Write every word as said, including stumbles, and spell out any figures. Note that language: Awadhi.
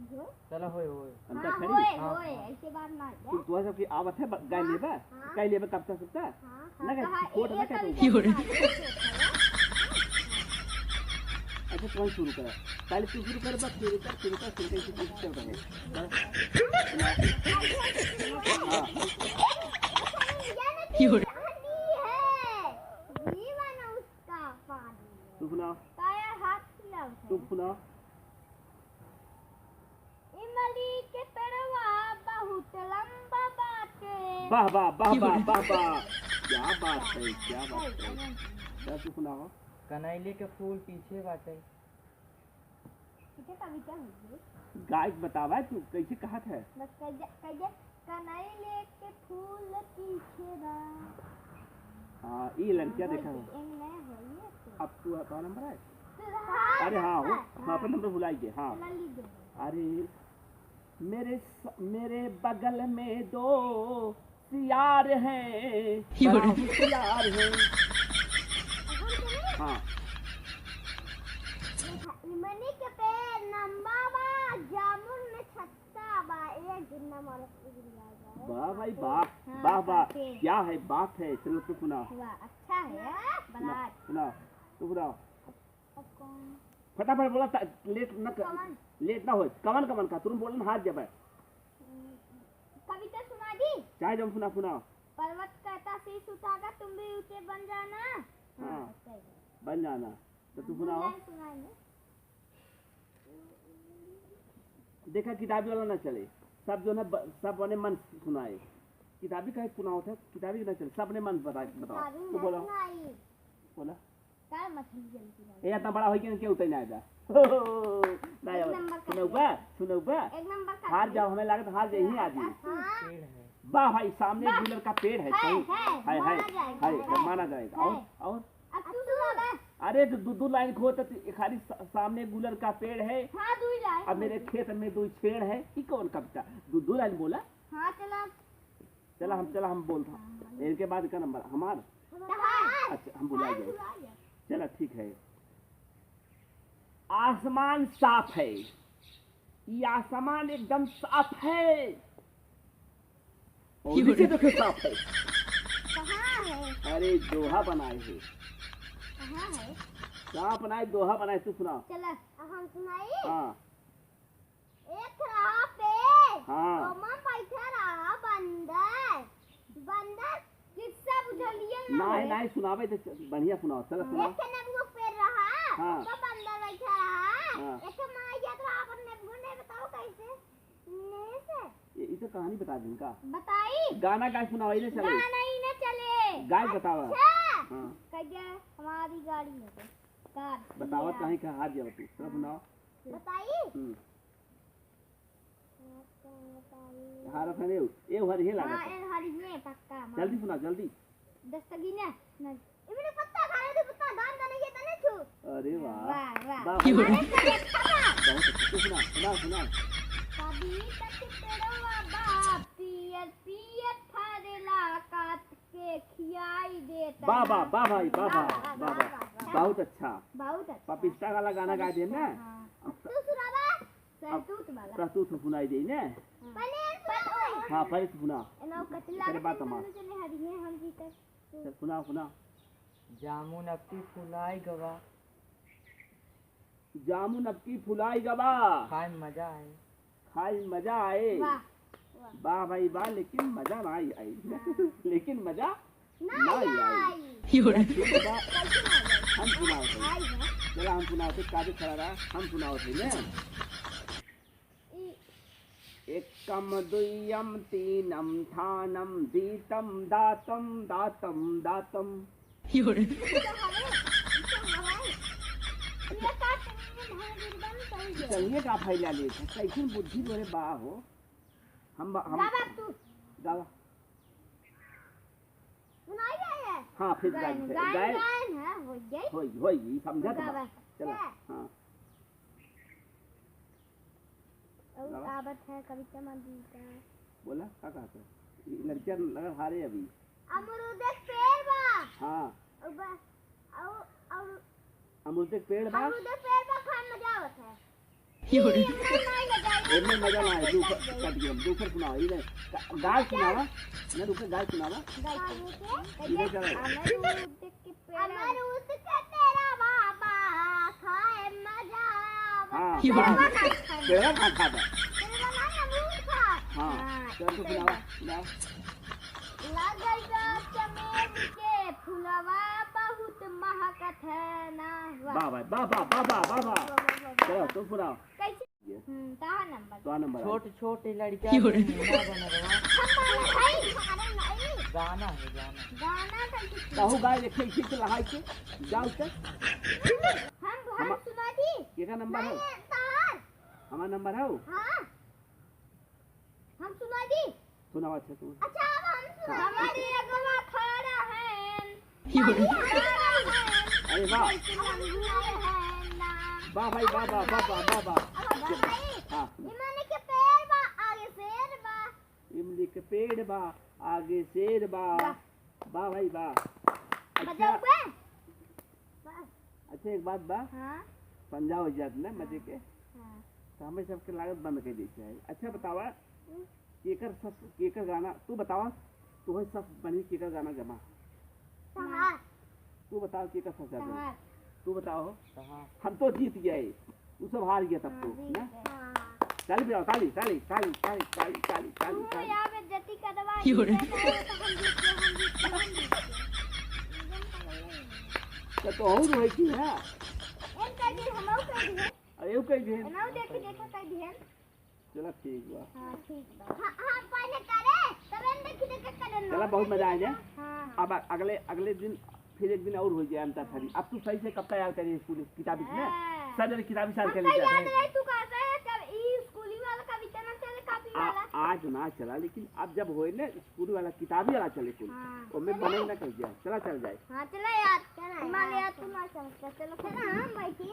चला होए, होए। अंताक्षरी? होए, हाँ, होए, हाँ। ऐसे बात ना है। तू, तू सबके आवत है, ब-, गाय हाँ, लेबा? हाँ। गाय लेबा कविता सविता? हाँ, हाँ, ना गाय, कहा, कोट ये ना कविता कहे। सुना दे। अच्छा, कौन शुरू करा? पहले तू शुरू कर, बस शुरू कर, शुरू कर, शुरू कर, शुरू कर, शुरू कर। हाँ। ये ना तू ये रे। कहानी है। जीवन उसका पानी। तू सुना। काया हाथ खिलाओ। तू सुना। इमली के पेड़वा बहुत लंबा बाटे। वाह, वाह, वाह, वाह, वाह, वाह। क्या बात है, क्या बात है। क्या तू सुनाओ? कनैली के फूल पीछे बाटे। इके कविता हो गई। गाय के बतावा तू कैसे कहत है? बस कह दे, कह दे, कनैली के फूल पीछे बा। हाँ, ई लड़किया हाँ, देखा वही हो। तो, एंग नया हो, ये तो। अब तू का नंबर है? तू रहा अरे हाँ, हो, नंबर। हाँ, अपन हाँ। नंबर भुलाई गए, हाँ। चला ली दे। अरे, मेरे स-, मेरे बगल में दो सियार हैं, यो रे। बड़ा होशियार हैं। हाँ। देखा, इमली के पेड़ लंबा बा, जामुन में छत्ता बा, एक दिन ना मारत, एक दिन आ जाए। वाह भाई, वाह, हाँ, वाह, वाह। बातें। क्या है, बात है। चलो, तू सुना। वाह, अच्छा है, हाँ? सुना, बड़ा। सुना, तू सुना। अब कौन? फटाफट बोला, ता-, लेट न कर, कवन? लेट ना होए। कवन, कवन का? तुरंत बोलन, हार जाबे। कविता सुना दी? चाहे जब सुना, सुनाओ। पर्वत कहता शीश उठाकर तुम भी ऊंचे बन जाना। हाँ, हाँ, सही है। बन जाना। तो तू हाँ, सुनाओ। सुनाए, सुनाए ना। देखा, किताबी वाला ना चले, सब जो ना ब-, सब अपने मन से सुनाए। किताबी का एक पुनाव था, किताबी ना चले, सब अपने मन से बता, बताओ। किताबी तो ना बोलो। सुनाई। बोला। का मछली जलती है? ए, इतना बड़ा होई के, के उतरी ना आएगा। ना एक आएगा। नंबर का सुनऊ बा, सुनऊ बा। एक नंबर का हार जाओ, हमें लागत हार जाए ही आज। हाँ। पेड़ है। वाह भाई, सामने वाह। गुलर का पेड़ है, है, सही। है, है, माना है, जाएगा, है, है। माना जाएगा। है। और, और? अब तू सुना बे। अरे, तो दो, दो लाइन को तो खाली सा-, सामने गुलर का पेड़ है। हाँ, दो ही लाइन अब मेरे बोली। खेत में दो छेड़ है। ई कौन कविता? दो, दो लाइन बोला। हाँ, चला। चला, हम, चला, हम बोलता। हाँ, हाँ। इनके बाद का नंबर हमार? हमार। अच्छा, हम भुला हाँ, गए। भुला गए। चला, ठीक है। आसमान साफ है, ये आसमान एकदम साफ है। और क्यों नीचे रे? देखो, साफ है। कहाँ है? अरे, दोहा बनाए है। कहाँ है? कहाँ बनाए, दोहा बनाए, तू सुना। चला, अब हम सुनाई? हाँ। एक रहा पेड़, हाँ। ओमा बैठा रहा बंदर। बंदर किस्सा बुझलिए ना नाहीं, है। नाहीं, सुनावे तो च-, बढ़िया सुनाओ, चलो सुनाओ। एक ठे नेबुओ के पेड़ रहा, हाँ। ओमा बंदर बैठा रहा। हाँ। एक ठे माई जात रहा, अपन नेबुओ नहीं बताओ कैसे? नहीं से। ये, ये तो कहानी बता दिन का। बताई? गाना गाए सुनाओ, ये चले। गाना ही ना चले। गाए बतावा। अच्छा। हाँ। कह दे, हमारी गाड़ी है, कार। बतावा हाँ। कहीं का हाथ जाओ तू, चलो सुनाओ। बताई? हम्म। हारत हने, ए हरिये लागत हाँ, है। ए हरिये पक्का, हाँ। जल्दी सुना, जल्दी। दस्तगीना, सुना। ए मेरे पत्ता खा रहे थे, पत्ता दान का नहीं है, तने छू। अरे वाह। वाह, वाह। वाह, वाह। अरे, बहुत अच्छा था। बहुत अच्छा। तू सुना, सुना, सुना। कभी तक पेड़वा बा, पियर, पियर फरेला, काट के खियाई देता। वाह, वाह, वाह भाई, वाह, वाह, वाह, वाह, वाह, वाह, वाह, वाह। बहुत अच्छा। बहुत अच्छा। पपिस्ता वाला गाना गा दे ना। हाँ। अब तू सुनावा। अब प्रस्तुत वाला। प्रस्तुत सुनाई देई ने? हाँ। पहले सुनाओ। हाँ, पहले तो सुना। एना कतला तेरे बात हमार। चले हरिये हम जीते। चल, सुनाओ, सुनाओ। जामुन अबकी फुलाई गवा। जामुन अबकी फुलाई गवा। खाए में मजा आए। खाए में मजा आए। वाह, वाह। वाह भाई वाह, लेकिन मजा ना आई, आई। हाँ। लेकिन मजा ना ना आई, आई। आई। यो रे। ठीक बा। कैसे ना आई? हम सुनाओ थे। आई है। चला हम सुनाओ थे, काजे खड़ा रहा, हम सुनाओ थे, ने? ई एकम दुयम तीनम थानम दीतम दातम दातम दातम। यो रे। ई तो हवे, ई तो हवे। ये का करेंगे, भाई, एकदम सही है। चलिए का फैला ले, कैसन बुद्धि तोरे बा हो? हम बा-, हम गावा तू। गावा। सुनाई है ये? हाँ, फिर गायन, गायन, गायन, गायन। गायन है, हो गई। होई, होई, ई समझा तो गावा। बा। चला, है। हाँ। और गावा। आवत है कविता मंदिर का। बोला, का कहत है? ई लड़किया लगा हारे अभी। अमरूद के पेड़ बा। हाँ। और बा-, और, और अमरूद के पेड़ बा? अमरूद के पेड़ बा, खाए में मजा आवत है। यो रे। ई अंदर नहीं ले जाए। मजा ना आए, दूसर, कट गया, दूसर सुनावा, ये नहीं। गा-, गाय सुनावा, ना रुके, गाय सुनावा। गाय सुनावा। ये चला। अमरूद के पेड़। अमरूद के पेड़वा बा, खाए मजा आवा। हाँ, पेड़वा हाँ। कहाँ खाए? पेड़वा कहाँ खाए बा? पेड़वा ना, अमरूद खाए। हाँ, हाँ, चल तू सही सुनावा, बात। सुनावा। लागल बा चमेली के फुलवा, बहुत महकत है ना। वाह। वाह भाई, वाह, वाह। वाह, वाह, वाह। चलो, तुम सुनाओ। कैसे? ये। हम्म, तोहार नंबर। तोहार नंबर आई। छोट छोट लड़का के मुन्ना बनल बा। हम बनल हई, अरे नहीं। गाना है, गाना। गाना कैसे? कहू गाय देखे, खींच लहाई के, जाओ से। हम, हम हम सुना दी। केका नंबर है? नहीं, तोहार। हमार नंबर है? हाँ। हम सुना दी। सुनाओ, अच्छा, सुनाओ। अच्छा, अब हम सुनाई। हमार एगवा खड़ा है। अरे वाह। वाह भाई, वाह, वाह, वाह, वाह, वाह, वाह। अब हम सुनाई। हाँ। इमली के पेड़ बा, आगे शेर बा। इमली के पेड़ बा, आगे शेर बा। वाह। वाह भाई, वाह। अच्छा। बजाओ बे। बस। अच्छा, एक बात बा। हाँ। संझा हो जात ना, हाँ। मजे के। हाँ। तो हमें सबके लागत बंद कर दी चाहे। अच्छा, बतावा, हम्म। केकर सस, केकर गाना, तू बतावा, तोहर सस बनी केकर गाना जमा? तोहार। तू बताओ, केकर सस ज्यादा बनी? तोहार। तू बताओ। तोहार। हम तो जीत गए, उ सब हार गया तब हाँ, तो, जीत ना? गए। हाँ। ताली बजाओ, ताली, ताली। तू यहाँ पे जति कदवा क्यों रे? जीते रहे तो हम जीत गए, हम जीत गए, हम जीत गए। तो, तो और वही की है। एम कर दी, हम और कर दी है। अरे, वो कह दी है। एम और देखी, देखो, कर दी है। चला, ठीक बा। हाँ, ठीक बा। हाँ, हाँ, पहले करे, तब एम देखी, देखो, करे ना। चला, बहुत मजा आ जाए। हाँ। अब अगले, अगले दिन फिर एक दिन और हो जाए अंताक्षरी। अब तू सही से कब तैयार करी स्कूल किताबी से ना? हाँ। सब जने किताबी सार कर हमका लीजिए। याद रहे तू कहता है, कब ई स्कूली वाला कविता ना चले, कॉपी आ, वाला? आज ना चला, लेकिन अब जब होए ना स्कूल वाला, किताबी वाला चले कुल, हाँ। तो मैं चले। बने ना कर जाए। चला, चल जाए। हाँ, चला यार। चला हमारे यार। यार तू ना चलता, चलो, चला, हम बैठे।